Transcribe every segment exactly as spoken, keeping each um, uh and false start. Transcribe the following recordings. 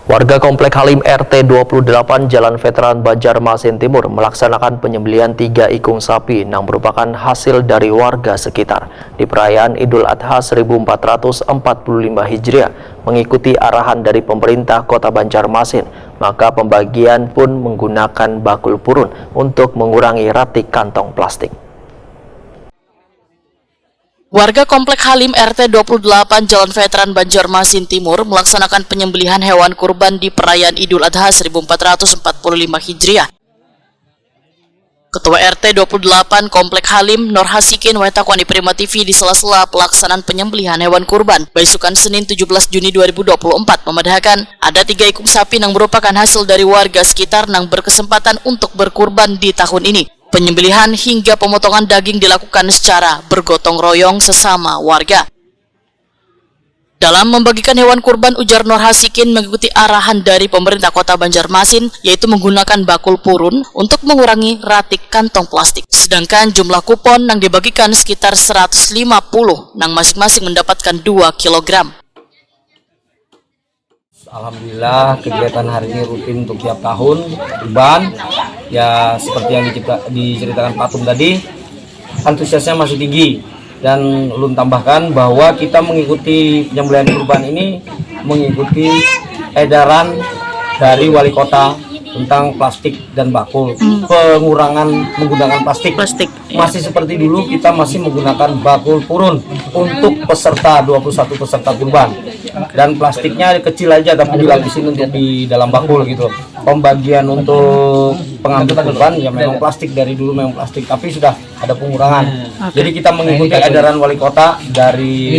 Warga Komplek Halim R T dua puluh delapan Jalan Veteran Banjarmasin Timur melaksanakan penyembelihan tiga ikung sapi nang merupakan hasil dari warga sekitar. Di perayaan Idul Adha seribu empat ratus empat puluh lima Hijriah, mengikuti arahan dari pemerintah Kota Banjarmasin, maka pembagian pun menggunakan bakul purun untuk mengurangi ratik kantong plastik. Warga Komplek Halim R T dua puluh delapan Jalan Veteran Banjarmasin Timur melaksanakan penyembelihan hewan kurban di perayaan Idul Adha seribu empat ratus empat puluh lima Hijriah. Ketua R T dua puluh delapan Komplek Halim, Nur Hasikin, wayah takuan di Prima T V di sela-sela pelaksanaan penyembelihan hewan kurban baisukan Senin tujuh belas Juni dua ribu dua puluh empat, memadahakan ada tiga ikung sapi nang merupakan hasil dari warga sekitar nang berkesempatan untuk berkurban di tahun ini. Penyembelihan hingga pemotongan daging dilakukan secara bergotong royong sesama warga. Dalam membagikan hewan kurban, ujar Nur Hasikin, mengikuti arahan dari pemerintah Kota Banjarmasin, yaitu menggunakan bakul purun untuk mengurangi ratik kantong plastik. Sedangkan jumlah kupon nang dibagikan sekitar seratus lima puluh, nang masing-masing mendapatkan dua kilogram. Alhamdulillah, kegiatan hari ini rutin untuk tiap tahun kurban. Ya, seperti yang dicipta- diceritakan Pak Tum tadi, antusiasnya masih tinggi. Dan ulun tambahkan bahwa kita mengikuti penyembelihan kurban ini mengikuti edaran dari wali kota tentang plastik dan bakul, pengurangan menggunakan plastik. Plastik. Masih seperti dulu, kita masih menggunakan bakul purun untuk peserta, dua puluh satu peserta kurban. Dan plastiknya kecil aja, tapi dilapisin untuk di dalam bakul gitu. Pembagian untuk pengambil kurban ya memang plastik, dari dulu memang plastik, tapi sudah ada pengurangan. Jadi kita mengikuti edaran wali kota dari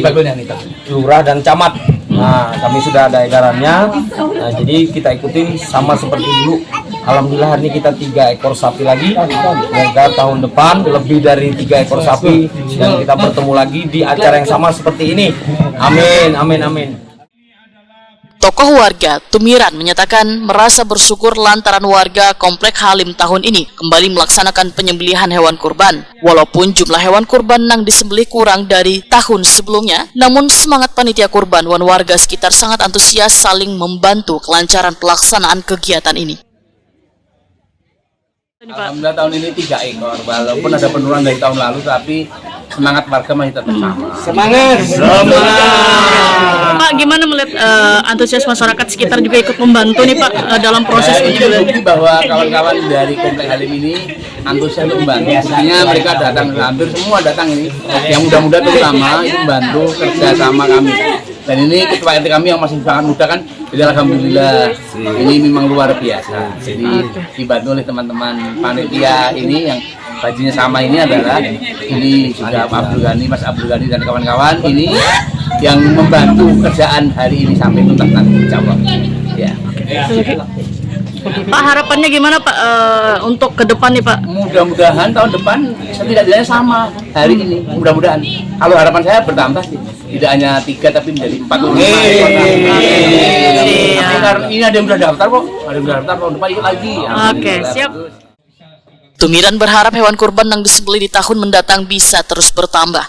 lurah dan camat. Nah, kami sudah ada edarannya. Nah, jadi kita ikutin sama seperti dulu. Alhamdulillah, hari ini kita tiga ekor sapi lagi. Semoga tahun depan lebih dari tiga ekor sapi dan kita bertemu lagi di acara yang sama seperti ini. Amin, amin, amin. Tokoh warga, Tumiran, menyatakan merasa bersyukur lantaran warga Komplek Halim tahun ini kembali melaksanakan penyembelihan hewan kurban. Walaupun jumlah hewan kurban nang disembelih kurang dari tahun sebelumnya, namun semangat panitia kurban wan warga sekitar sangat antusias saling membantu kelancaran pelaksanaan kegiatan ini. Alhamdulillah, tahun ini tiga ekor, walaupun ada penurunan dari tahun lalu, tapi semangat warga masih tetap sama. Semangat. Pak, gimana melihat eh, antusias masyarakat sekitar juga ikut membantu nih Pak eh, dalam proses Saya ini? Ini bukti bahwa kawan-kawan dari Komplek Halim ini antusias untuk membantu. Buktinya mereka datang, hampir semua datang ini. Yang muda-muda terutama itu membantu kerja sama kami. Dan ini ketua R T kami yang masih sangat muda kan, jadi alhamdulillah ini memang luar biasa. Jadi dibantu oleh teman-teman panitia ini yang bajunya sama ini adalah ini juga Pak Abdul Ghani, Mas Abdul Ghani dan kawan-kawan ini yang membantu kerjaan hari ini sampai tuntas nanti, insya Allah. Ya. Pak, harapannya gimana Pak eh, untuk ke depan nih Pak? Mudah-mudahan tahun depan setidaknya sama hari ini. Mudah-mudahan. Kalau harapan saya bertambah sih. Tidak hanya tiga tapi menjadi empat puluh lima. Tapi karena ini ada yang sudah daftar kok. Ada yang sudah daftar, tahun depan ikut lagi. Oke, siap. Tumiran berharap hewan kurban yang disembelih di tahun mendatang bisa terus bertambah.